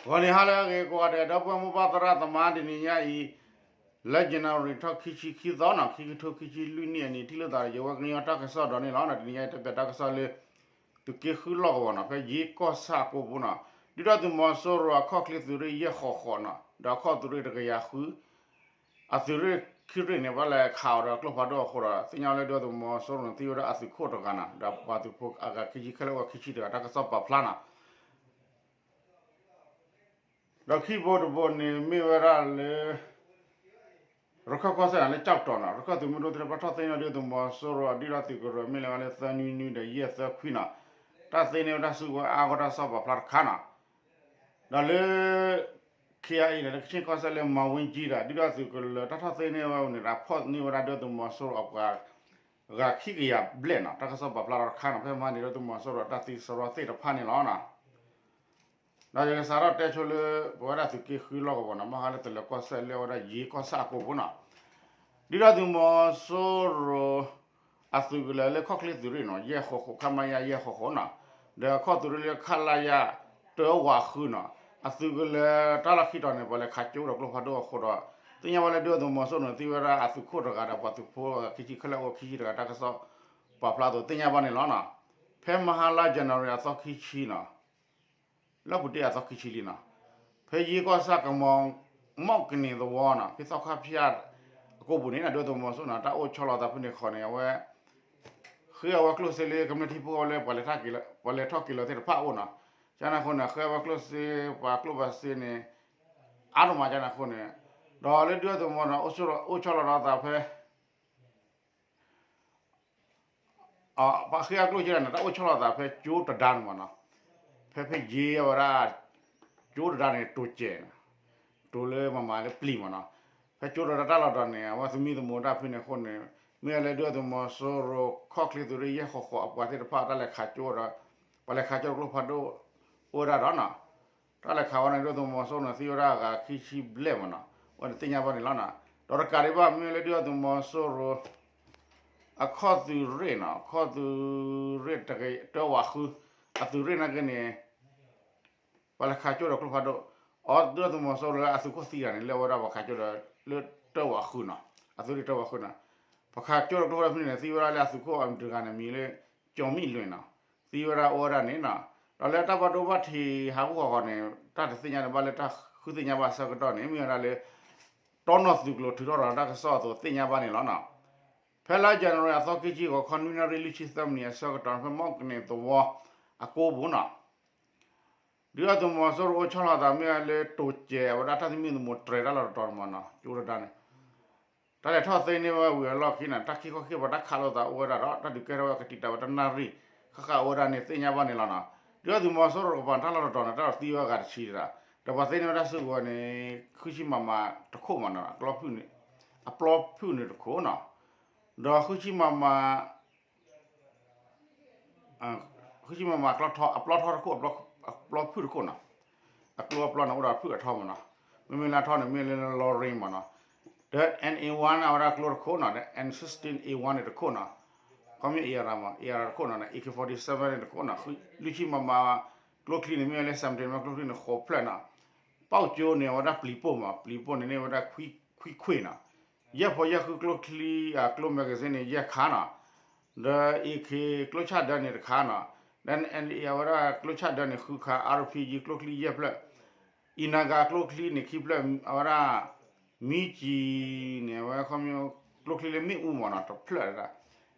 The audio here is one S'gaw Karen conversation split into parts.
ဂီၤနံၤဟါလၢအဂ့ၤကိးဂၤဒဲး ဒီပုၢ်ဝဲၢ်မိၢ်ပၢ်သရၣ်သမါ တနံၤညါအံၤ လါ January ထီၣ်ခံဆံခံသီနီၤ ခံကထိခံဆံလွံၢ်နံၣ်အနံၤ ထံၣ်လိာ်သးဒီးယဝဲကညီတၢ်ကစီၣ်ဒီးန့ၣ်လီၤ. တနံၤညါအံၤတဲပၠးတၢ်ကစီၣ်လၢ သုးက့ဃုလီၢ်ကဝီၤနီၤ ဖဲယ့ကီၢ်ဆၣ်အကိပူၤနီၤ ဒုၣ်ဒါသုးမီၤစိရိၤအခီၣ်ချ့သုးရ့ၣ်ယဲၢ်ဃီဃီနီၤ ဒီးအခီၣ်သုးရ့ၣ်တကယၤဃု အသုးရ့ၣ်ခံရ့ၣ်န့ၣ် ဘၣ်လဲၤခးအီၤဒီးကျိဖးဒိၣ်အဃိဒီး သ့ၣ်ညါဝဲလၢဒုၣ်ဒါသုးမီၤစိရိၤန့ၣ် သံဝဲဒၣ်အသုးခိၣ်တဂၤနီၤ ဒီးပှၤသုးဖိအဂၤခံဆံခဲလၢာ်အိၣ်ခံဆံတဂၤ တၢ်ကစီၣ်ပာ်ဖျါနီၤ ဒီးခံဘိတဘိန့ၣ် မ့ၢ်ဝဲဒၣ်လၢ ရခၢၣ်ကီၢ်စဲၣ်န့ၣ်လၢကၠီၣ်တီၤနီၤ ရခၢၣ်သုးမုၢ်ဒိၣ်သ့ၣ်တဖၣ်ထီၣ်သ့ၣ်ညါဒုၣ်ဒါသုးမီၤစိရိၤအဒုၣ်ဒါသုးကရၢ မ့ၢ်လၢဝဲလၢသၢနွံနွံဒီးယဲၢ်သၢခွံနီၤ တၢ်သ့န့ၢ်ဝဲဒၣ်စုကဝဲၤအါဂီၢ်တၢ်ကစီၣ်ပာ်ဖျါတခါနီၤ ဒီးလၢ ခ့အအံၤန့ၣ် လၢကခ့ၣ်ကီၢ်စဲၣ်လၢမၤဝ့ကၠံဒီး ဒုၣ်ဒါသုးကရၢတၢ်ထီၣ်သ့န့ၢ်ဝဲန့ၣ်ဒီး ဖီၣ်န့ၢ်ဝဲဒၣ်ဒုၣ်ဒါသုးမီၤစိရိၤအပှၤ ဂၤခံကယၤဘျဲၣ်နီၤ တၢ်ကစီၣ်ပာ်ဖျါထီၣ်တခါနီၤ ဖဲမဟါန့ၣ်ဒုၣ်ဒါသုးမီၤစိရိၤတၢ်သံစရီသ့ၣ်တဖၣ်န့ၣ်လီၤနီၤ ဒီးယကစးထီၣ်တဲဆိလၢ ပဝဲဒၣ်သုးက့ဃုလီၢ်ကဝီၤနီၤ မဟါလၢတလၢၤကီၢ်စဲၣ်လၢဝဲဒၣ်ယ့ကီၢ်ဆၣ်အကိပူၤနီၤ ဒုၣ်ဒါသုးမီၤစိရိၤ အသုးကလၢၤလၢခီၣ်ချ့သုးရ့ၣ်နီၤ ယဲၢ်ဃီဃိ ခမရ ယဲၢ်ဃီဃိနီၤ ဒီးအခီၣ်သုးရ့ၣ်လၢ ခလရ တၢဝးဃုနီၤ အသုးကလၢၤတၢ်လီၢ်ခံတီၤန့ၣ် ပှၤလဲၤခးကၠိဒီးကျိဖးဒိၣ်အဃိဒီး သ့ၣ်ညါဝဲလၢဒုၣ်ဒါသုးမီၤစိရိၤန့ၣ် သံဝဲဒၣ်အသုးခိၣ်တဂၤဒီးပှၤသုးဖိခံဆံခဲလၢာ်အိၣ်ခံဆံတဂၤ တၢ်ကစီၣ်ပာ်ဖျါအသိးသ့ၣ်ညါဘၣ်န့ၣ်လီၤနီၤ ဖဲမဟါလါ January အသီခံဆံနီၤ လၢပူၤတ့ၢ်အသီခံဆံလံနီၤ ဖဲယ့ကီၢ်ဆၣ်ကမီၤ မီၣ်ကန့ၢ်သဝီနီၤ ဖဲသီခါဖၠၣ်အကိပူၤန့ၣ် ဒုၣ်ဒါသုးမီၤစိရိၤန့ၣ် တၢ်အိၣ်ဆီလီၤသးဖဲန့ၣ်ဃီန့ၣ် အဝဲ ဃ့အဝဲကျိၣ်စ့လၢကမျၢၢ်ထံဖိကီၢ်ဖိလၢ ပှၤလဲၤထီၣ်က့ၤလီၤသ့ၣ်တဖၣ်အအိၣ်နီၤ ကန့ၣ်အဃိန့ၣ် ဃ့အဝဲကျိၣ်စ့ ပှၤကျိၣ်ပှၤစ့န့ၣ် အါဒိၣ်မးကန့ၣ်အဃိန့ၣ် ဒီးလၢဒုၣ်ဒါသုးမီၤစိရိၤ အိၣ်ဆီလီၤဒီးသးဖဲ ပှၤဃ့အကျိၣ်စ့န့ၣ် တၢ်အိၣ်ဆီလီၤသးဖဲကၠိတဒါန့ၣ်မးနီၤ ဖဲဖဲယ့အဝဲဒၣ် ကၠိတဒါန့ၣ် တိၤစဲး တိၤလၢမၤမၤလၢပျံၤမးနီၤ ဖဲကၠိတဒါတၢ်လီၢ်တီၤန့ၣ် အဝဲသမံသမိးတၢ်ဖဲန့ၣ်အဃိန့ၣ် မ့ၢ်လၢဒုၣ်ဒါသုးမီၤစိရိၤ ခီၣ်ချ့သုးရ့ၣ်ယဲၢ်ဃီဃီအပှၤသ့ၣ်တဖၣ် တၢ်လဲၤခးကၠိဒီး ပှၤလဲၤခးကၠိကျိဖးဒိၣ် အိၣ်ဝဲဒၣ်ဒီးနီၤ တၢ်လဲၤခးဝဲန့ၣ် ဒုၣ်ဒါသုးမီၤစိရိၤန့ၣ် သံဝဲဒၣ်အဂၤခံဆံဘျဲၣ်မးနီၤ အဝဲန့ၣ်သ့ၣ်ညါဘၣ်န့ၣ်လီၤနီၤ ဒီးတကးဒံးဘၣ် မ့ၢ်လၢဒုၣ်ဒါသုးမီၤစိရိၤ အခီၣ်သုးရ့ၣ်နီၤ အခီၣ်သုးရ့ၣ်တကယၤတၢဝးဃု အသုးရ့ၣ်နာ်က့န့ၣ် ပှၤလဲၤခးကၠိဒီးကျိဖးဒိၣ် အီၤဒုၣ်ဒါသုးမီၤစိရိၤလၢအသုးခိၣ်သံတဂၤန့ၣ် လၢအဝဲဒၣ်ပှၤခးကၠိဒီး လၢတၢဝးဃုနီၤ အသုးရ့ၣ်တၢဝးဃုနီၤ ပှၤခးကၠိဒီးကျိဖးဒိၣ်ဖဲန့ၣ်န့ၣ် သံဝဲဒၣ်လၢအသုးခိၣ်အမံၤတဂၤန့ၣ် မံၤလၢ ကၠီၤမံၣ်လွဲၣ်နီၤ သံဝဲဒၣ်အိၣ်ဝဲဒၣ်န့ၣ်နီၤ ဒီးလၢတၢ်ဘၣ်ဒိဘၣ်ထံးဟးဂူာ်ဟးဂီၤန့ၣ် တၢ်တသ့ၣ်ညါန့ၣ်ဘၣ်လၢတၢ်ဃုသ့ၣ်ညါဘၣ်ဆၢကတီၢ်န့ၣ် မ့ၢ်ဝဲဒၣ်လၢ တီနီၢ်သုးကျိၤထုးထီၣ်ဒီးတၢ်ကစီၣ်အသိးသ့ၣ်ညါဘၣ်န့ၣ်လီၤနီၤ ဖဲလါ January အသီခံဆံ ဂီၤခီနွံနၣ်ရံၣ်လွံၢ်ဆံသၢမံးနံးအဆၢကတီၢ် ဖဲမီၣ်ကန့ၢ်သဝီအကိပူၤနီၤ ဒုၣ်ဒါသုးမီၤစိရိၤအိၣ်ဆီလီၤသးမ့ၢ်ဝဲလၢတိၤစဲး အဝဲဒၣ်တၢ်သမံသမိးတြဲၤတၢ်လီၢ်တတီၤန့ၣ်မးနီၤ ကၠိတဒါန့ၣ် တၢ်လဲၤထီၣ်သ့န့ၢ်ဝဲဝံၤအလီၢ်ခံန့ၣ် တၢ်ခံခီခံပှၤတၢ်ခးလိာ်သးအိၣ်ဝဲဒၣ်ဒီး တၢ်ဒုးကဲထီၣ်ဝဲကတံာ်တာ်ဝဲတနၣ်ရံၣ် ဃၣ်ဃၣ်အိၣ်ဝဲဒၣ်န့ၣ် သ့ၣ်ညါဘၣ်န့ၣ်လီၤနီၤ ဒုၣ်ဒါသုးမီၤစိရိၤတကပၤတၢ်လီၢ်တတီၤန့ၣ် တၢ်သံဝဲအဂၤတဆံတဂၤ ဒီးပှၤသ့န့ၢ်ဝဲဒၣ်စုကဝဲၤန့ၣ် ဃုဆံမးမးတခိၣ်မးနီၤ အကျီဖုၣ်န့ၣ် အပျီဖုၣ်န့ၣ်တခိၣ်နီၤ ဒီးဃုဆံမးမး ဃုဆံမးမး အပျီထီတခိၣ် အပျီဖုၣ်တခိၣ်နီၤ အကျိအပျီန့ၣ် အိၣ်ဒီးဖုၣ်အထီမးနီၤ မ့မ့ၢ်လၢအထီန့ၣ် မ့ၢ်လၢလီရ့မးနီၤ ဒီး N A one အဝဲဒၣ်ကျိတခိၣ်နီၤ ဒီး N sixteen A one န့ၣ်တခိၣ်နီၤ ခီမ့ၢ် A R မး A R တခိၣ်နီၤ A K forty-seven န့ၣ်တခိၣ်နီၤ လွံၢ်ဆံမးမး ကျိချံန့ၣ် မ့ၢ်ဝဲလၢ seventeen မး ကျိချံန့ၣ် ဃိးဖျၢၣ်နီၤ ပီၣ်ကၠိန့ၣ် အဝဲဒၣ်ပျံၤပိၢ်မး ပျံၤပိၢ်န့ၣ်န့ၢ်ဝဲဒၣ်ခွံခွ့ၣ်နီၤ ယဲၢ်ဖီယဲၢ်ဃုကျိချံ အကျိ magazine န့ၣ် ယဲၢ်ခါနီၤ ဒီး A K ကျိဆၣ်ဒၢန့ၣ်တခါနီၤ ဒီး N A အဝဲဒၣ်ကျိဆၣ်ဒၢန့ၣ်ဃုခါ R P G ကျိချံယဲၢ်ဖျၢၣ် အံၤနၤဂၤကျိချံန့ၣ်ခံဖျၢၣ် အဝဲဒၣ် မံကံၤန့ၣ် အဝဲခီမ့ၢ် ကျိချံလၢမ့ၣ်အူမးနီၤ တဖျၢၣ်ဒၣ်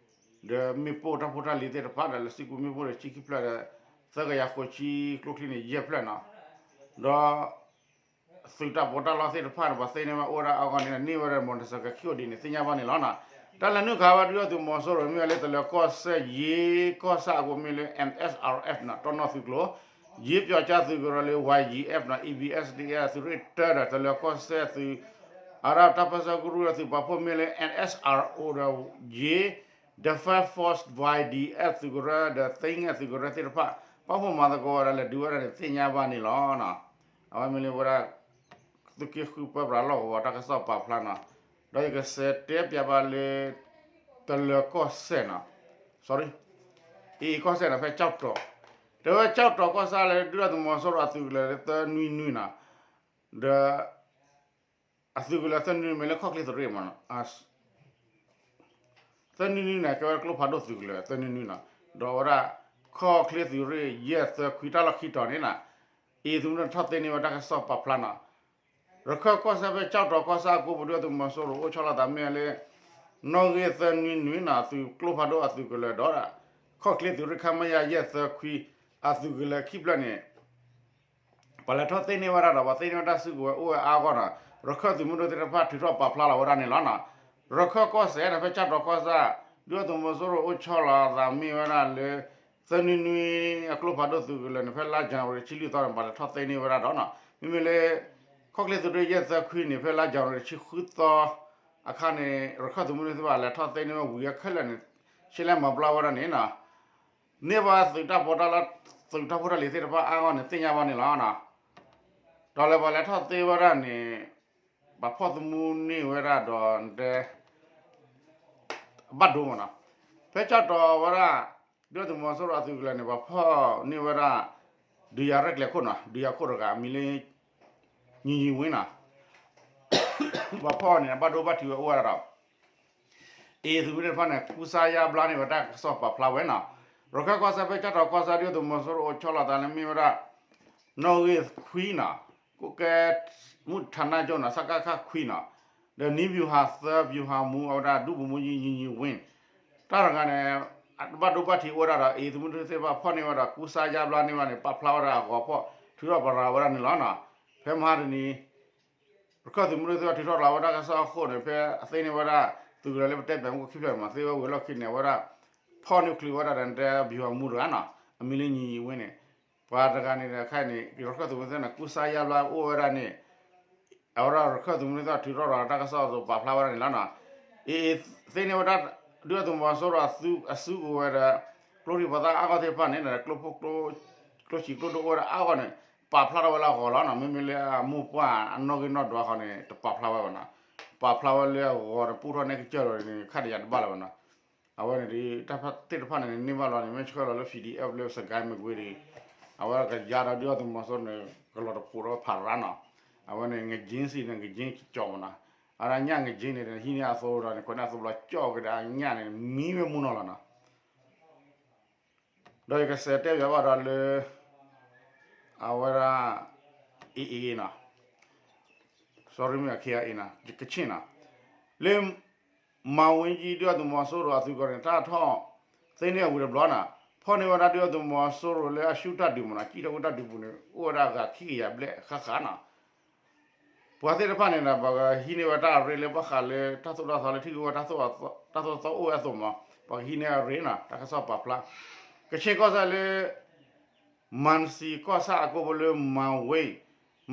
ဒီးမ့ၣ်ပိၢ်တၢ်ဖိတၢ်လံၤသ့ၣ်တဖၣ်ဒီးလၢစံကူမ့ၣ်ပိၢ်ဒီးဆံခံဖျၢၣ်ဒီး သၢကယၤဃိးဆံကျိချံန့ၣ်ယဲၢ်ဖျၢၣ်နီၤ ဒီး သုးတၢ်ပီးတၢ်လီသ့ၣ်တဖၣ်န့ၣ် ပှၤသ့န့ၢ်ဝဲအိၣ်ဝဲဒၣ်အဂီၢ်န့ၣ် န့ၢ်ဝဲဒၣ် motorcycle ခံအိၣ်ဒံးန့ၣ် သ့ၣ်ညါဘၣ်န့ၣ်လီၤနီၤ. တၢ်လဲၤနုာ်ခးဝဲဒုၣ်ဒါသုးမီၤစိရိၤမ့ၢ်ဝဲလၢတလၢၤကီၢ်စဲၣ် ယ့ကီၢ်ဆၣ်အပူၤမ့ၢ်လၢ M S R F နီၤ တီၢ်နီၣ်သုးကျိၤ, ယ့ပၠီၤကၠါသုးကရၢလၢ Y G F နီၤ A B S D F သုးရ့ၣ်တၢဒီး တလၢၤကီၢ်စဲၣ်သုး အဝဲဒၣ်တၢ်ပၢဆှၢကရူၢ်သုးပာ်ဖှိၣ်မ့ၢ်လၢ N S R O ဒီး ယ့ Defence Force Y D F သုးကရၢဒီး သ့ၣ်ငဲၢ်သုးကရၢသ့ၣ်တဖၣ် ပာ်ဖှိၣ်မၤသကိးဝဲဒၣ်လဲၤဒုးဝဲဒၣ်န့ၣ် သ့ၣ်ညါဘၣ်န့ၣ်လီၤ. အဝဲမ့ၢ်လၢဝဲဒၣ် သုးက့ဃုပၢပြးလီၢ်ကဝီၤတၢ်ကစီၣ်ပာ်ဖျါနီၤ. ဒီးယကစးတဲပၠးဘၣ်လၢ တလၢၤကီၢ်စဲၣ်နီၤ sorry အ့ၣ်ကီၢ်စဲၣ်နီၤ ဖဲကၠီၣ်တီၤ တဲဝဲကၠီၣ်တီၤကီၢ်ဆၣ်လၢ ဒုၣ်ဒါသုးမီၤစိရိၤအသုးကလၢၤလၢသၢနွံနွံနီၤ, ဒီး အသုးကလၢၤသၢနွံနွံမ့ၢ်လၢခီၣ်ချ့သုးရ့ၣ်မးနီၤ, သၢနွံနွံန့ၣ် ကဲဝဲကျိဖးဒိၣ်သုးကလၢၤသၢနွံနွံနီၤ, ဒီးဝဲဒၣ် ခီၣ်ချ့သုးရ့ၣ်ယဲၢ်သၢခွံတၢ်လီၢ်ခံတီၤန့ၣ်နီၤ, အံၤသုးမုၢ်ဒိၣ်ထီၣ်သ့န့ၢ်ဝဲတၢ်ကစီၣ်ပာ်ဖျါနီၤ, ရခၢၣ်ကီၢ်စဲၣ်ဖဲကၠီၣ်တီၤကီၢ်ဆၣ်အကိပူၤ ဒုၣ်ဒါသုးမီၤစိရိၤအိၣ်ဆီလီၤသးမ့ၢ်ဝဲလၢ နီၣ်ဂံၢ်သၢနွံနွံနီၤ, သုးကျိဖးဒိၣ်အသုးကလၢၤဒီး ခီၣ်ချ့သုးရ့ၣ် ခမရ ယဲၢ်သၢခွံ အသုးကလၢၤခံဖျၢၣ်န့ၣ် ပှၤလဲၤထီၣ်သ့န့ၢ်ဝဲဒၣ်ဒီး ပှၤသ့န့ၢ်ဝဲတၢ်စုကဝဲၤအိၣ်ဝဲအါဂီၢ်နီၤ, ရခၢၣ်သုးမုၢ်ဒိၣ်သ့ၣ်တဖၣ်ထုးထီၣ်ပာ်ဖျါလီၤဝဲဒၣ်န့ၣ်လီၤနီၤ. ရခၢၣ်ကီၢ်စဲၣ်န့ၣ် ဖဲကၠီၣ်တီၤကီၢ်ဆၣ် ဒုၣ်ဒါသုးမီၤစိရိၤအိၣ်ဆီလီၤသးမ့ၢ်ဝဲဒၣ်လၢ သၢနွံနွံအကျိဖးဒိၣ်သုးကလၢၤန့ၣ် ဖဲလါယနူၤအါရံၤတဆံလွံၢ်သီန့ၣ် ပှၤလဲၤထီၣ်သ့န့ၢ်ဝဲဒၣ်ဒီးနီၤ, မ့မ့ၢ်လၢ ခီၣ်ချ့သုးရ့ၣ်ယဲၢ်သၢခွံန့ၣ် ဖဲလါယနူၤအါရံၤတဆံဃုသီအခါန့ၣ် ရခၢၣ်သုးမုၢ်ဒိၣ်သ့ၣ်တဖၣ်လဲၤထီၣ်သ့န့ၢ်ဝဲဝံၤအခဲလၢာ်န့ၣ် ရှဲလဲမၤဘျါဝဲဒၣ်န့ၣ်နီၤ န့ၢ်ဘၣ်သုးတၢ်ပီးတၢ်လီ သုးတၢ်ဖိတၢ်လံၤသ့ၣ်တဖၣ်အါဂီၢ်န့ၣ် သ့ၣ်ညါဘၣ်န့ၣ်လီၤ. ဒီးလၢပှၤလဲၤထီၣ်သ့ဝဲဒၣ်န့ၣ် ပှၤဖီၣ်သမူန့ၢ်ဝဲဒၣ်ဒီးတဲ ဘၣ်ဒိမးနီၤ, ဖဲကၠီၣ်တီၤဝဲဒၣ် ဒုၣ်ဒါသုးမီၤစိရိၤအသုးကလၢၤန့ၣ် ပှၤဖီၣ်န့ၢ်ဝဲဒၣ် ဒုးယၤရဲၣ်ကျဲၤခိၣ်နီၤ, ဒုးယၤခိၣ်တဂၤ အမံၤလၢ ညီညီဝ့နီၤ, ပှၤဖီၣ်န့ၣ် အဘၣ်ဒိဘၣ်ထံးဝဲအိၣ်ဝဲဒၣ်ဒီး အံၤသုးမုၢ်ဒိၣ်တဖၣ်န့ၣ် ကူစါယါဘျါန့ၢ်ဝဲတၢ်ကစီၣ်ပာ်ဖျါဝဲနီၤ, ရခၢၣ်ကီၢ်စဲၣ်ဖဲကၠီၣ်တီၤကီၢ်ဆၣ် ဒုၣ်ဒါသုးမီၤစိရိၤအိၣ်ဆီလီၤသးလၢမ့ၢ်ဝဲဒၣ် နီၣ်ဂံၢ်ခွံနီၤ, ကိးကဲ မုၢ်ထးနၢ်ကၠိနီၤ စကခ ခွံနီၤ, ဒီးနံၣ်ဗျူဟာသၢ ဗျူဟာမှူး အဝဲဒၣ် ဒုဗိုလ်မှူးကြီး ညီညီဝ့ တၢ်တဂၤန့ၣ် ဘၣ်ဒိဘၣ်ထံးအိၣ်ဝဲဒၣ်ဒီး အံၤသုးမုၢ်ဒိၣ်သ့ၣ်တဖၣ်ဖီၣ်န့ၢ်ဝဲဒီး ကူစါယါဘျါန့ၢ်ဝဲန့ၣ် ပာ်ဖျါဝဲဒၣ်အဂီၤဖီၣ် ထုးထီၣ်ပရၤဝဲဒၣ်န့ၣ်လီၤနီၤ, ဖဲမဟါတနံၤ ရခၢၣ်သုးမုၢ်ဒိၣ်သ့ၣ်တဖၣ်ထုးထီၣ်လီၤဝဲတၢ်ကစီၣ်အဃိန့ၣ် ဖဲအသ့န့ၢ်ဝဲဒၣ် သုးကလၢၤလၢပတဲပၠးမူခိၣ်ခံဖျၢၣ်မး သ့ဝဲဝံၤအလီၢ်ခံန့ၣ် အဝဲဒၣ် ဖီၣ်န့ၢ်ချုးဝဲဒၣ်ဒီးတဲ ဗျူဟာမှူး တဂၤနီၤ အမံၤလၢညီညီဝ့န့ၣ် ပှၤတဂၤန့ၣ်ဒီးခဲအံၤန့ၣ် ရခၢၣ်သုးမုၢ်ဒိၣ်သ့ၣ်န့ၣ် ကူစါယါဘျါအိၣ်ဝဲဒၣ်န့ၣ် အဝဲဒၣ်ရခၢၣ်သုးမုၢ်ဒိၣ်သ့ၣ်ထုးထီၣ်လီၤတၢ်ကစီၣ်အသိးပာ်ဖျါဝဲဒၣ်န့ၣ်လီၤနီၤ, အံၤ သ့န့ၢ်ဝဲဒၣ် ဒုၣ်ဒါသုးမီၤစိရိၤအစုကဝဲၤဒီး ကျိချံမျိာ်သၣ်အါဂီၢ်သ့ၣ်တဖၣ်န့ၣ် ကျိဖိကျိ ကျိဆံးကျိဒိၣ်အိၣ်ဝဲဒၣ်အါဂီၢ်န့ၣ် ပာ်ဖျါထီၣ်ဝဲလၢအဂီၢ်လီၤနီၤ, မ့မ့ၢ်လၢအမိၢ်ပှၢ်အနီၣ်ဂံၢ်နီၣ်ဒွးဃီန့ၣ် တပာ်ဖျါဝဲဘၣ်နီၤ, ပာ်ဖျါဝဲလၢအဂီၢ်န့ၣ် ပူထီၣ်န့ၢ်ကစၢၢ်လီၤန့ၣ် ခါတယၤတဘၣ်လၢၤဘၣ်နီၤ, အဝဲန့ၣ်ဒ် တၢ်သ့ၣ်တဖၣ်န့ၣ်န့ၣ် န့ၢ်ဘၣ်လီၤန့ၣ် မ့ၢ်ဆှၢလီၤလၢ ပီၣ်ဒံၣ်အဲၣ်ဖ် လၢ စစ်ကိုင်း မကွေး ဒ် အဝဲကယါဒီးဒုၣ်ဒါသုးမီၤစိရိၤန့ၣ် ကလီၤတဖိးဒီးဖးရါနီၤ, အဝဲန့ၣ် ငကၠ့စံးန့ၣ် ငကၠ့ကၠီမးနီၤ, အဝဲဒၣ်ညၣ်ငကၠ့န့ၣ် ဟံးန့ၢ်အသိဒီးန့ၣ် ခွဲးန့ၢ်အသိဘျီကၠီက့ၤဒီးအညၣ်န့ၣ် မံဝဲမူနီၤလီၤနီၤ, ဒီးယကစးတဲပၠးဘၣ်ဒီးလၢ အဝဲဒၣ် AA နီၤ, စီၤရံမ့ၢ် KIA နီၤ ကခ့ၣ်နီၤ, လၢ မၤဝ့ကၠံ ဒုၣ်ဒါသုးမီၤစိရိၤအသုးကီၢ်န့ၣ် တၢ်ထီၣ်သ့န့ၢ်အဝံၤတဘျီနီၤ, ဖီၣ်န့ၢ်ဝဲဒၣ်ဒုၣ်ဒါသုးမီၤစိရိၤလၢအဆူၣ်တၢ်ဒုးမးနီၤ, ကံၣ်ထီၣ်ဝဲတၢ်ဒုးပူၤန့ၣ် အိၣ်ဝဲဒၣ်ဂၤခံကယၤဘျဲၣ်ဃၣ်ဃၣ်နီၤ, ပှၤသ့ၣ်တဖၣ်န့ၣ်ဒီး ပှၤကဟံးန့ၢ်ဝဲတၢ်ရ့လၢဘၣ်ဃးလၢတၢ်သိၣ်တၢ်သီလၢထံၣ်ဂ့ၤဝဲ တၢ်သိၣ်တၢ်သီအိၣ်ဝဲအသိးမး ပှၤကဟံးန့ၢ်အရ့နီၤ တၢ်ကစီၣ်ပာ်ဖျါ, ကခ့ၣ်ကီၢ်စဲၣ်လၢ မၣ်စံၤကီၢ်ဆၣ်အကိပူၤလၢ မၤဝ့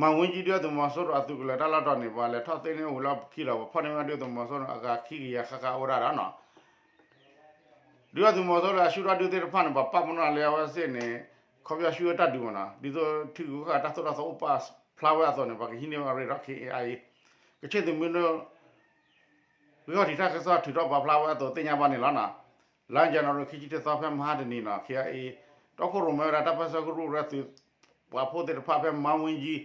မၤဝ့ကၠံ ဒုၣ်ဒါသုးမီၤစိရိၤအသုးကလၢၤတၢ်လီၢ်တီၤန့ၣ် ပှၤလဲၤထီၣ်သ့န့ၢ်ဝံၤလီၢ်ခံဒီး ပှၤဖီၣ်န့ၢ်ဝဲဒၣ်ဒုၣ်ဒါသုးမီၤစိရိၤန့ၣ် အဂၤခံကယၤဃၣ်ဃၣ်အိၣ်ဝဲဒၣ်ဒီးနီၤ ဒုၣ်ဒါသုးမီၤစိရိၤလၢအဆူၣ်တၢ်ဒုးသ့ၣ်တဖၣ်န့ၣ် ပှၤပာ်ပနီၣ်လၢအဝဲသ့ၣ်န့ၣ် ခီပညီဆူၣ်ဝဲတၢ်ဒုးမးနီၤ ဒ်သိးထံဂုၤကီၢ်ဂၤတၢ်သိၣ်တၢ်သီအိၣ်ပာ်ဖျါဝဲအသိးန့ၣ် ပှၤကဟံးန့ၢ်ဝဲအရ့ဒီး KIA ကခ့ၣ်သုးမုၢ်ဒိၣ် ဂံၢ်ထီၣ်ထံးတၢ်ကစီၣ်ထုးထီၣ်ပာ်ဖျါဝဲအသိးသ့ၣ်ညါဘၣ်န့ၣ်လီၤနီၤ. လါယနူၤအါရံၤခံဆံတၢသီဖဲမဟါတနံၤနီၤ KIA တီခိၣ်ရိၣ်မဲဝဲဒၣ်တၢ်ပၢၢ်ဆၢကရူၢ်ဝဲဒၣ်သုးပာ်ဖှိၣ်သ့ၣ်တဖၣ်ဖဲမၤဝ့ကၠံ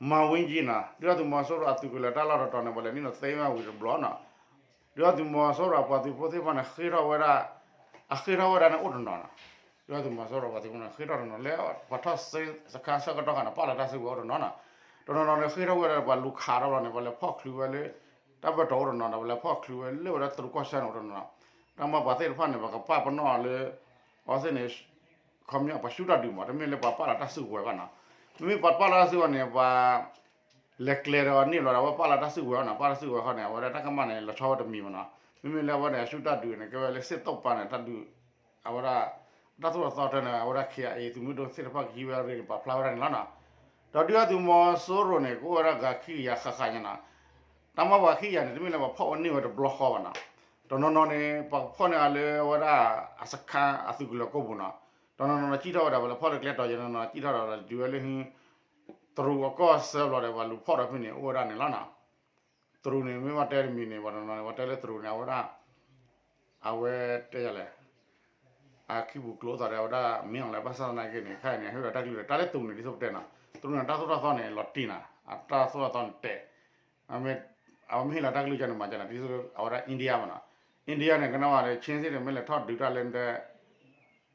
မၤဝ့ကၠံနီၤ ဒုၣ်ဒါသုးမီၤစိရိၤအသုးကလၢၤတၢ်လီၢ်တတီၤန့ၣ် ပှၤလဲၤနုာ်လီၤသ့ဝဲဝံၤတဘျီနီၤ ဒုၣ်ဒါသုးမီၤစိရိၤအပှၤသုးဖိသ့ၣ်တဖၣ်န့ၣ် ဃ့ထီၣ်ဝဲဒၣ် အဃ့ထီၣ်ဝဲဒၣ်န့ၣ်အိၣ်တနီၤနီၤ ဒုၣ်ဒါသုးမီၤစိရိၤပှၤသုးဖိန့ၣ် ဃ့ထီၣ်တနီၤလၢ ပှၤထီၣ်စခါဆၢကတီၢ်ခါန့ၣ် ပာ်လီၤတၢ်စုကဝဲၤအိၣ်တနီၤနီၤ တနီၤနီၤန့ၣ် ဃ့ထီၣ်ဝဲဒၣ်ပှၤလူၤခးထီၣ်ဘျီန့ၣ် ပှၤလဲၤဖီၣ်ချုးဝဲလၢ တၢ်ဘၢၣ်တီၤအိၣ်တနီၤဒီး ပှၤလဲၤဖီၣ်ချုးဝဲလၢဝဲဒၣ်တရူးကီၢ်ဆၢန့ၣ်အိၣ်တနီၤနီၤ တၢ်မ့ၢ်ပှၤသ့ၣ်တဖၣ်န့ၣ် ပှၤကပာ်ပနီၣ်လၢ အဝဲသ့ၣ်န့ၣ် ခီပညီပှၤဆူၣ်တၢ်ဒုးမး တမ့ၢ်လၢပှၤပာ်လီၤတၢ်စုကဝဲၤဘၣ်နီၤ မ့မ့ၢ်ပှၤပာ်လီၤတၢ်စုကဝဲၤန့ၣ် ပှၤ လဲၤကျဲၤဒီးန့ၣ်လီၤဒီး အဝဲပာ်လီၤတၢ်စုကဝဲၤနီၤ ပာ်လီၤစုကဝဲၤဃီန့ၣ် အဝဲဒၣ်တၢ်ကမၣ်န့ၣ် လီၤဆီဝဲတမံၤမးနီၤ မ့မ့ၢ်လၢအဝဲန့ၣ် အဆူၣ်တၢ်ဒုးန့ၣ် ကဲဝဲလၢစ့ၣ်တိၣ်ပာ်န့ၣ် တၢ်ဒုး အဝဲဒၣ် တၢ်သိၣ်တၢ်သီတဲန့ၣ် အဝဲဒၣ် KIA သုးမုၢ်ဒိၣ်သ့ၣ်တဖၣ်ကဟံးဝဲအရ့န့ၣ် ပာ်ဖျါဝဲဒၣ်န့ၣ်လီၤနီၤ ဒီးဒုၣ်ဒါသုးမီၤစိရိၤန့ၣ် ကအိၣ်ဝဲဒၣ်ဂၤခံကယၤဃၣ်ဃၣ်ညါနီၤ တၢ်မ့ၢ်ပှၤခံကယၤန့ၣ် တမ့ၢ်လၢပှၤဖီၣ်ဝဲန့ၢ်ဝဲတဘျီဃီဘၣ်နီၤ တနီၤနီၤန့ၣ် ပှၤကဖီၣ်န့ၢ်အီၤလၢအဝဲဒၣ် အစခါအသုးကလၢၤကိးပူၤနီၤ တနီၤနီၤန့ၣ် ကံၣ်ထီၣ်ဝဲဒၣ် ပှၤလဲၤဖီၣ်လၢကျဲတီၤယဲနီၤနီၤ ကံၣ်ထီၣ်ဒီး တုၤဝဲလၢ တရူးအကီၢ်ဆၢဘျီဒီး ပှၤလူၤဖီၣ်ဒီးဖဲန့ၣ် အိၣ်ဝဲဒၣ်န့ၣ်လီၤနီၤ တရူးန့ၣ် မ့ၢ်ဘၣ်တဲတမံၤန့ၣ် ပှၤတနီၤနီၤန့ၣ် ပှၤတဲလၢတရူးန့ၣ် အဝဲဒၣ် အဝဲတဲယၤလဲၣ် အခံပူၤကျိသီၣ်ဒီး အဝဲဒၣ်မ့ၢ်အီၤလၢ ဘၣ်ဆၣ်သနာ်က့န့ၣ် ခဲအံၤန့ၣ် ဟ့ၣ်လီၤတၢ်ကလုၢ်ဒီး တၢ်လၢတရူးန့ၣ် ဒ်သိးပတဲနီၤ, တရူးန့ၣ် တၢ်သိၣ်တၢ်သီန့ၣ် လီၤတံၢ်နီၤ, အတၢ်သိၣ်တၢ်သီန့ၣ်တဲာ်, အဝဲမ့ၢ်ဟ့ၣ်လီၤတၢ်ကလုၢ်ကန့ၣ် မၤကန့ၣ် ဒ်သိးအဝဲဒၣ် India မနီၤ, India န့ၣ် ကနၣ်ဝဲလၢ Chin သ့ၣ်န့ၣ် မ့ၢ်လဲၤထီၣ်ဒုးတၢ်လၢ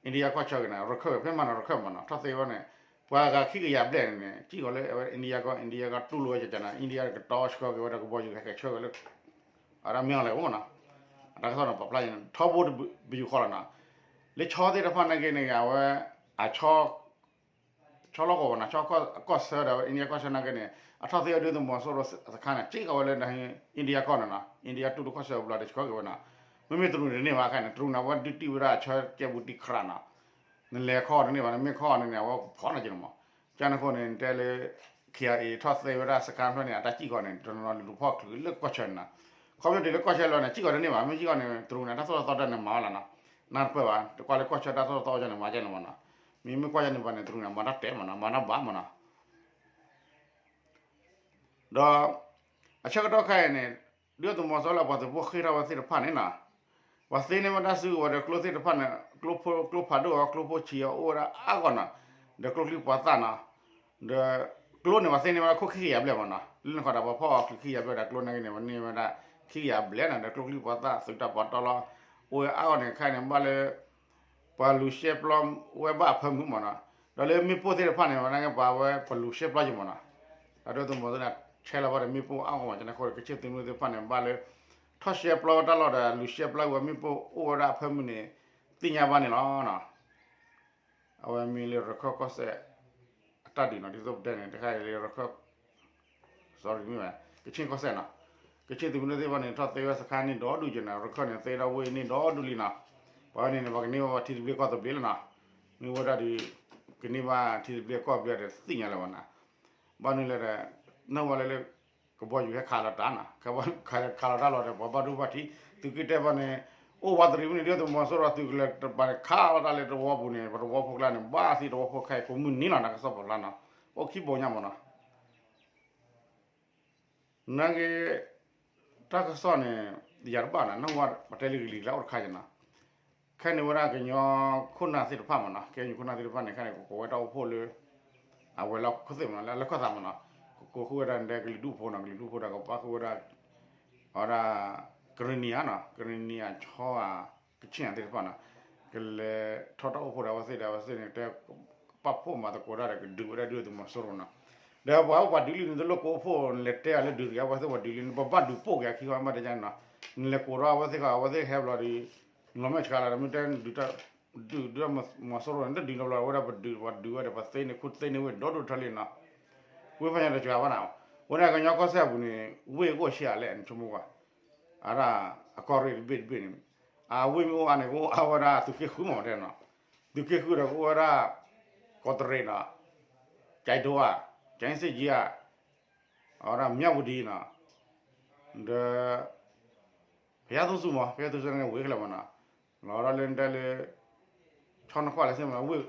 India ကီၢ်ဆၢက့ၤန့ၣ် ရခၢၣ်ဂ့ၤ ဖဲမၤနီၤ ရခၢၣ်မနီၤ ထီၣ်သ့ဝဲန့ၣ်, ပှၤဂၤခံကယၤဘျဲၣ်န့ၣ်န့ၣ် စံၣ်ကီးလၢအဝဲ India ကီၢ် India ကီၢ်တူၢ်လိာ်ဝဲကန့ၣ် India ကတီဆှၢက့ၤဝဲဒီးကဘီယူၤဟဲက့ၤဆှၢက့ၤလၢ အဝဲဒၣ်မ့ၢ်အီၤလဲၣ်အိၣ်မနီၤ, အတၢ်ကစီၣ်န့ၣ် ပာ်ဖျါန့ၣ် ထီဘိတဘုယူၤဃီလီၤနီၤ, လၢဆီသ့ၣ်တဖၣ်နာ်က့န့ၣ် အဝဲ အ ဆီလီၢ်ကဝီၤနီၤ ဆီကီၢ်ဆၢဒီး India ကီၢ်ဆၢနာ်က့န့ၣ် အထီၣ်သ့ဝဲဒုၣ်ဒါသုးမီၤစိရိၤစခါန့ၣ် စံၣ်ကီးဝဲလၢ India ကီၢ်န့ၣ်နီၤ India တူၢ်လိာ်ကီၢ်ဆၢဘျီဒီးဆှၢက့ၤဝဲနီၤ, မ့မ့ၢ်တရူးန့ၣ်တန့ၢ်ဘၣ်ခဲန့ၣ် တရူးန့ၣ် အဝဲဒုးတံၢ်ဝဲဒၣ်အဆၢကဲဘူးတံၢ်ခရးနီၤ, နလဲၤခီအီၤတန့ၢ်ဘၣ် နမ့ၢ်ခီအီၤန့ၣ်န့ၣ် အဝဲကဖီၣ်န့ၢ်က့ၤန့ၣ်မး, ကန့ၣ်အဃိန့ၣ် တဲလၢ KIA ထီၣ်သ့ဝဲဒၣ်စခါဖျၢၣ်န့ၣ် အတၢ်စံၣ်ကီးန့ၣ် တနီၤနီၤလူၤဖီၣ်ချုးလၢကီၢ်ဆၢန့ၣ်နီၤ, ခီဖျိတုၤလၢကီၢ်ဆၢလီၤန့ၣ် စံၣ်ကီးတန့ၢ်ဘၣ် မ့ၢ်စံၣ်ကီးန့ၣ် တရူးန့ၣ် တၢ်သိၣ်တၢ်သီတၢ်န့ၣ်မၤဝဲလီၤနီၤ, နၢ်တပၢၢ်ဘၣ် တကွၢ်လၢကီၢ်ဆၢတၢ်သိၣ်တၢ်သီကန့ၣ် မၤကန့ၣ်မးနီၤ, မ့မ့ၢ်ကွၢ်ကန့ၣ်ဘၣ်န့ၣ် တရူးန့ၣ် မၤတၢ်တဲာ်မးနီၤ မၤတၢ်ဘၣ်မးနီၤ ဒီး အဆၢကတီၢ်ခဲအံၤန့ၣ် ဒုၣ်ဒါသုးမီၤစိရိၤလၢပှၤသုးဖိဃ့ထီၣ်ဝဲသ့ၣ်တဖၣ်န့ၣ်နီၤ, ပှၤသ့န့ၢ်ဝဲဒၣ်စုကဝဲၤဒီးကျိသ့ၣ်တဖၣ်န့ၣ် ကျိဖိကျိဖးဒိၣ်အီၤ ကျိဖိဆံးအီၤအိၣ်ဝဲဒၣ်အါဂီၢ်နီၤ, ဒီးကျိချံပှၤသၣ်နီၤ, ဒီးကျိန့ၣ် ပှၤသ့န့ၢ်ဝဲဒၣ်ခိၣ်ခံကယၤဘျဲၣ်မးနီၤ, လၢနခီဒၣ်ပှၤဖီၣ်အီၤချုးခံကယၤဘျဲၣ်ဒီးကျိနာ်က့န့ၣ် ပှၤန့ၢ်ဝဲဒၣ်ခံကယၤဘျဲၣ်နီၤ, ဒီးကျိချံပှၤသၣ်သုးတၢ်ပီးတီလီၤ အိၣ်ဝဲအါဂီၢ်န့ၣ် ခဲအံၤန့ၣ် ဘၣ်လၢ ပှၤလူၤရှဲပျီဝဲဘၣ်အဖၢမုၢ်မးနီၤ, ဒီးလၢမ့ၣ်ပိၢ်သ့ၣ်တဖၣ်န့ၣ် ပှၤနာ်က့ပှၤဝဲပှၤလူၤရှဲပျီယံၤမးနီၤ, ဒီးဒုၣ်ဒါသုးမီၤစိရိၤန့ၣ် ဆဲးလီၤဝဲဒီးမ့ၣ်ပိၢ်အါဂီၢ်မး ကန့ၣ်အဃိဒီးကချ့ၣ်သုးမုၢ်သ့ၣ်တဖၣ်န့ၣ် ဘၣ်လၢ ထီၣ်ရှဲပျီဝဲတၢ်လီၢ်ဒီး လူၤရှဲပျီဝဲမ့ၣ်ပိၢ်အိၣ်ဝဲဒၣ်အဖၢမုၢ်န့ၣ် သ့ၣ်ညါဘၣ်န့ၣ်လီၤနီၤ. အဝဲမ့ၢ်လၢရခၢၣ်ကီၢ်စဲၣ် အတၢ်ဒုးနီၤ ဒ်သိးပတဲန့ၣ် တခါအံၤလၢရခၢၣ် sorry မ့ၢ်ဝဲ ကချ့ၣ်ကီၢ်စဲၣ်နီၤ, ကချ့ၣ်သုးမုၢ်သ့ၣ်တဖၣ်န့ၣ် ထီၣ်သ့ဝဲစခါန့ၢ်ဒီဒူၣ်က့ၤနီၤ, ရခၢၣ်န့ၣ် သ့ဒီးဝ့ၢ်န့ၢ်ဒီဒူၣ်လံနီၤ, ပှၤဝဲန့ၣ်န့ၣ် ပှၤကန့ၢ်ဝဲထံသဘျ့ကီၢ်သဘျ့လီၤနီၤ, မ့ၢ်ဝဲဒၣ်ဒီး ကန့ၢ်ဘၣ်ထံသဘျ့ကီၢ်သဘျ့ဒီးသ့ၣ်ညါလၢၤဘၣ်နီၤ, ဘၣ်မနုၤလဲၣ်ဒီး နၢ်ဟူလၢလၢ ကဘီယူၤဟဲခးလီၤတၢ်နီၤ, ခးလီၤတၢ်လီၤဒီး ပှၤဘၣ်ဒိဘၣ်ထံး သုးက့တၢ်ဘၣ်န့ၣ် အိၣ်ဝးတရံးမုၢ်နံၤ ဒုၣ်ဒါသုးမီၤစိရိၤသုးကလၢၤတပၤန့ၣ် ခးလီၤတၢ်လၢတဝီပူၤန့ၣ် ပတဝီဖိကျါန့ၣ် ဘၣ်သံတဝီဖိခဲအံၤ ကိးမုၢ်နံၤလီၤနီၤ, ကစီၣ်ပာ်ဖျါနီၤ, အိၣ်ခံဘိညါမးနီၤ နာ်က့ တၢ်ကစီၣ်န့ၣ် ယၤတဘၣ်နီၤ နၢ်ဟူပတဲလံကလံၤကျါအိၣ်တခါက့ၤနီၤ, ခဲန့ၣ်ဝဲဒၣ်ကညီခိၣ်နၢ်သ့ၣ်တဖၣ်မးနီၤ, ကညီခိၣ်နၢ်သ့ၣ်တဖၣ်န့ၣ် ခဲန့ၣ် ကကိးဝဲတၢ်အိၣ်ဖှိၣ်လၢ အဝဲၤလီၢ်ခိၣ်သ့ၣ်မးနီၤ လၢလၢခီၣ်သးမးနီၤ, ကကိးဃုာ်ဝဲဒၣ်ဒဲကလုာ်ဒူၣ်ဖိနီၤ, ကလုာ်ဒူၣ်ဖိဒီးကပၣ်ဃုာ်ဝဲဒၣ် အဝဲဒၣ် ကရံၣ်နံၤဧါနီၤ, ကရံၣ်နံၤဧါ ဆီဧါ ကဆ့ၣ်ဧါသ့ၣ်တဖၣ်နီၤ, ကလဲၤထီၣ်တၢ်အိၣ်ဖှိၣ်ဒီးအဝဲသ့ၣ်ဒီး အဝဲသ့ၣ်န့ၣ် တဲ ကပာ်ဖှိၣ်မၤသကိးတၢ်ဒီး ကဒုးဝဲဒၣ်ဒုၣ်ဒါသုးမီၤစိရိၤနီၤ, ဒီးပှၤအိၣ်ပှၤဒုးလံန့ၣ် တလိၣ်ကိးအိၣ်ဖှိၣ် နလဲၤတဲအီၤလၢဒုးတဂ့ၤ အဝဲသ့ၣ်ပှၤဒုးလံန့ၣ် ပဘၣ်ဒုးပိာ်က့ၤအခံခီမ့ၢ်တဲန့ၣ်နီၤ, နလဲၤကိးဒီးအဝဲသ့ၣ်ခီ အဝဲသ့ၣ်ဟဲဘျီဒီး လီၤမဲာ်ဆှးလီၤဒီး မ့ၢ်တဲဒုးတၢ် ဒုၣ်ဒါသုးမီၤစိရိၤန့ၣ် တဒုးနီတဘျီ အဝဲဒၣ်ပဒုး ပှၤဒုးဝဲဒီး ပှၤသ့န့ၢ်ခိၣ်သ့န့ၢ်ဝ့ၢ်ဒီဒူၣ်ထီၣ်လံနီၤ, ဝ့ၢ်ဖးညါတစှၤဘၣ်နီၤ, ဝဲဒၣ်ကညီကီၢ်စဲၣ်အပူၤန့ၣ် ဝ့ၢ်ကအိၣ်ဆံးအါလဲၣ် နဆိကမိၣ်ကွၢ်, အဒၣ် အကီၢ်ရ့ၣ်တဘ့ၣ်တဘ့ၣ်န့ၣ် အဝ့ၢ်မ့ၢ်အိၣ်အါန့ၣ် ကအိၣ်အါဝဲဒၣ်သုးက့ဃုမးတဲနီၤ, သုးက့ဃုဒီးကအိၣ်ဝဲဒၣ် ကီးတရံးနီၤ, ကၠဲးဒိဧါ, ကၠဲးစ့ၣ်ကၠံဧါ, အဝဲဒၣ်မၠၣ်ဝတံၤနီၤ, ဒီး ဖယါသူစူၤမး ဖယါသူစူၤန့ၣ်ဝ့ၢ်ခဲလၢာ်မးနီၤ, လီၤဒီးလၢတဲလၢ ဆီနခွၣ်လၢစ့ၢ်မး ဝ့ၢ်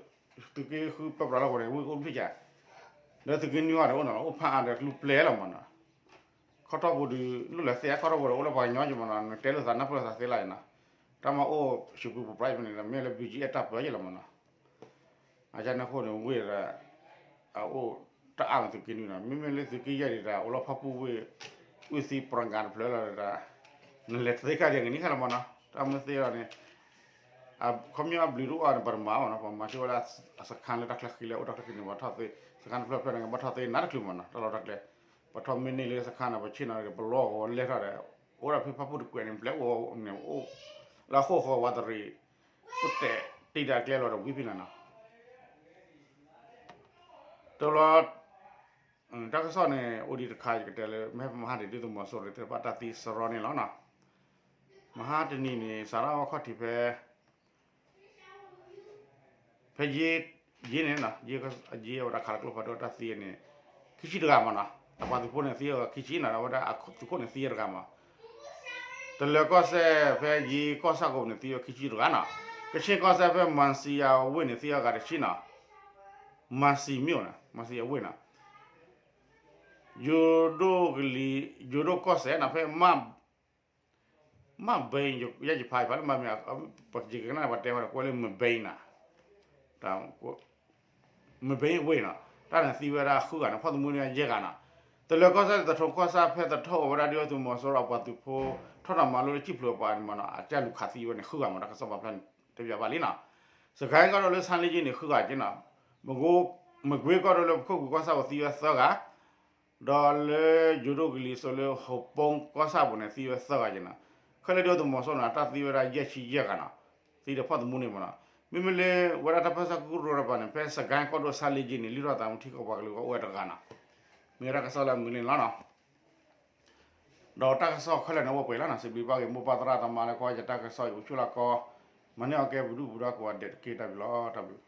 သုးက့ဃုပၢပြးလီၢ်ပူၤန့ၣ် ဝ့ၢ်ကအိၣ်ဖျၢၣ်ကၠး, ဒီးသုးက့နွံအီၤဒီးအိၣ်နီၤ အိၣ်ဖးအါဒီးကလူပျဲလီၤမးနီၤ, ခီထီၣ်ပူၤဒီး လိၣ်လဲၤသ့အခီထီၣ်ပူၤဒီး အိၣ်လၢပှၤကညီက့ၤမးနီၤ နတဲလိာ်သးနၢ်ပၢၢ်လိာ်သးသ့လီၤနီၤ, တၢ်မၤအိၣ် စူးပူၤပပြးဖဲန့ၣ်ဒီး မ့ၢ်လၢ ဘီကၠံအ့ တၢ်ပၢယ့ၣ်လီၤမးနီၤ, အကန့ၣ်အဃိန့ၣ် ဝ့ၢ်ဒီး အအိၣ်တၢ်အါမးသုးက့နွံနီၤ, မ့မ့ၢ်လၢသုးက့ယဲၢ်ဒံးတၢ် အိၣ်လီၤဖီပူၤဝ့ၢ် အုၣ်သံပြၤကၤတဖျၢၣ်လီၤဒီး နလဲၤသ့ခါဒံးကနံၣ်ခါလီၤမးနီၤ, တၢ်မ့ၢ်သ့လီၤန့ၣ် ခီပညီအဘျုးတအိၣ်အါန့ၣ် ပတမၤဘၣ်နီၤ, ပမၤထံၣ်ဝဲဒၣ် အစခါလၢတၢ်ချၢဃံလၢအိၣ်တၢ်ချၢဃံန့ၣ် ပှၤထီၣ်သ့ စခါတဖျၢၣ်ဖျၢၣ်န့ၣ် ဘၣ်ထီၣ်သ့နးတချုးမးနီၤ, တၢ်လီၢ်တၢ်ကျဲ, ပှၤထီၣ်မ့ၢ်န့ၢ်လၢစခါန့ၣ် ပဆ့ၣ်နီၤက့ၤ ပလီၢ်ဂီၤလဲၢ်ထီၣ်ဒီး အိၣ်ဒၣ်ဖဲဖၣ်ပူၣ်တကွဲးန့ၣ် ပျဲအိၣ်န့ၣ်အိၣ် လၢအဃိၣ်ဃီဝးတရံး အိၣ်တဲာ်တံၢ်ဒၣ်ကျဲလီၤဒီးဝံဖံနၤနီၤ တဘျီ တၢ်ကစီၣ်န့ၣ် အိၣ်ဒံးတခါ ယကတဲလၢ မဟါတနံၤ ဒုၣ်ဒါသုးမီၤစိရိၤသ့ၣ်တဖၣ်တၢ်သံစရီန့ၣ်လီၤနီၤ. မဟါတနံၤန့ၣ် စးထီၣ်အခီၣ်ထံးဖဲ ဖဲယ့ ယ့န့ၣ်နီၤ ယ့ ယ့အဝဲဒၣ်ခးလီၤကျိဖးဒိၣ်တၢ်သံန့ၣ် ခံဆံတဂၤမးနီၤ. အပှၤသုးဖိန့ၣ်သံအဂၤခံဆံနီၤ အဝဲဒၣ်သုးခိၣ်န့ၣ်သံအတဂၤမး တလၢၤကီၢ်စဲၣ်ဖဲယ့ကီၢ်ဆၣ်ကိးပူၤန့ၣ် သံဝဲခံဆံတဂၤနီၤ. ကဆ့ၣ်ကီၢ်စဲၣ်ဖဲမၤစံယၤဝ့ၢ်န့ၣ် သံအဂၤတဆံနီၤ. မၤစံမ့ၢ်အိၣ်နီၤ မၤစံအဝ့ၢ်နီၤ. ယိၤဒိၣ်ကလံၤ ယိၤဒိၣ်ကီၢ်စဲၣ်နီၤ ဖဲမၤ မဘိယယဖးယဖးလၢမမ့ၢ် ပကကနၣ်ပှၤတဲဝဲဒီး ကွဲးလၢမဘိနၤ မဘိဝ့ၢ်နီၤ တၢ်န့ၣ်သံဝဲဒၣ်ဃုဂၤန့ၣ် ဖီၣ်သမူန့ၣ်ယဲၢ်ဂၤနီၤ တလၢၤကီၢ်ဆၣ်သထူကီၢ်ဆၣ် ဖဲသထူအိၣ်ဝဲဒၣ်ဒုၣ်ဒါသုးမီၤစိရိၤအပှၤသုးဖိ ထီၣ်တၢ်မၤလိလၢထံၣ်ဖျိးပှၤန့ၣ်မနီၤ အတၢ်လူၤခးသံဝဲန့ၣ် ဃုဂၤမနီၤ တၢ်ကစီၣ်ပာ်ဖျါတပျးဘၣ်လံနီၤ စကဲကီၢ်ဒိၣ်လၢဆါလ့ကၠ့န့ၣ် ဃုဂၤက့နီၤ မကွ့ကီၢ်ဒိၣ်လၢပခိၣ်ပူၤကီၢ်ဆၣ်ပူၤသံဝဲသၢဂၤ ဒီးလၢယိၤဒိၣ်ကလံၤစိးလၢဟိးပိကီၢ်ဆၣ်ပူၤန့ၣ် သံဝဲသၢဂၤက့နီၤ ခဲလၢာ်ဒုၣ်ဒါသုးမီၤစိရိၤန့ၣ် အတၢ်သံဝဲဒၣ်ယဲၢ်ဆံယဲၢ်ဂၤနီၤ သံဒီးဖီၣ်သမူန့ၣ်မနီၤ မ့မ့ၢ်လၢ ဝဲဒၣ်တၢ်ပၢဆှၢကရူၢ်တဖၣ်န့ၣ် ဖဲစကဲကီၢ်ဒိၣ်ဆါလ့ကၠ့န့ၣ် လုၢ်ထီၣ်သးမူထံကီၢ်ပှၤကလုာ်အိၣ်ဝဲတဂၤနီၤ မ့ၢ်ဝဲဒၣ်တၢ်ကစီၣ်လၢအမုာ်န့ၣ်လီၤနီၤ ဒီးတၢ်ကစီၣ်ခဲလၢာ်န့ၣ်အိၣ်ပှဲၤလီၤနီၤ စံးဘျုးဘၣ်က့ၤမိၢ်ပၢ်သရၣ်သမါလၢကွၢ်ယတၢ်ကစီၣ်အံၤ အိၣ်ဆူၣ်လီၤကီ မၤန့ၢ်အီၤကဲပဒုၣ်ပဒါကိးဂၤဒဲးတက့ၢ်တၢ်ဘျုးလီၤ တၢ်ဘျုး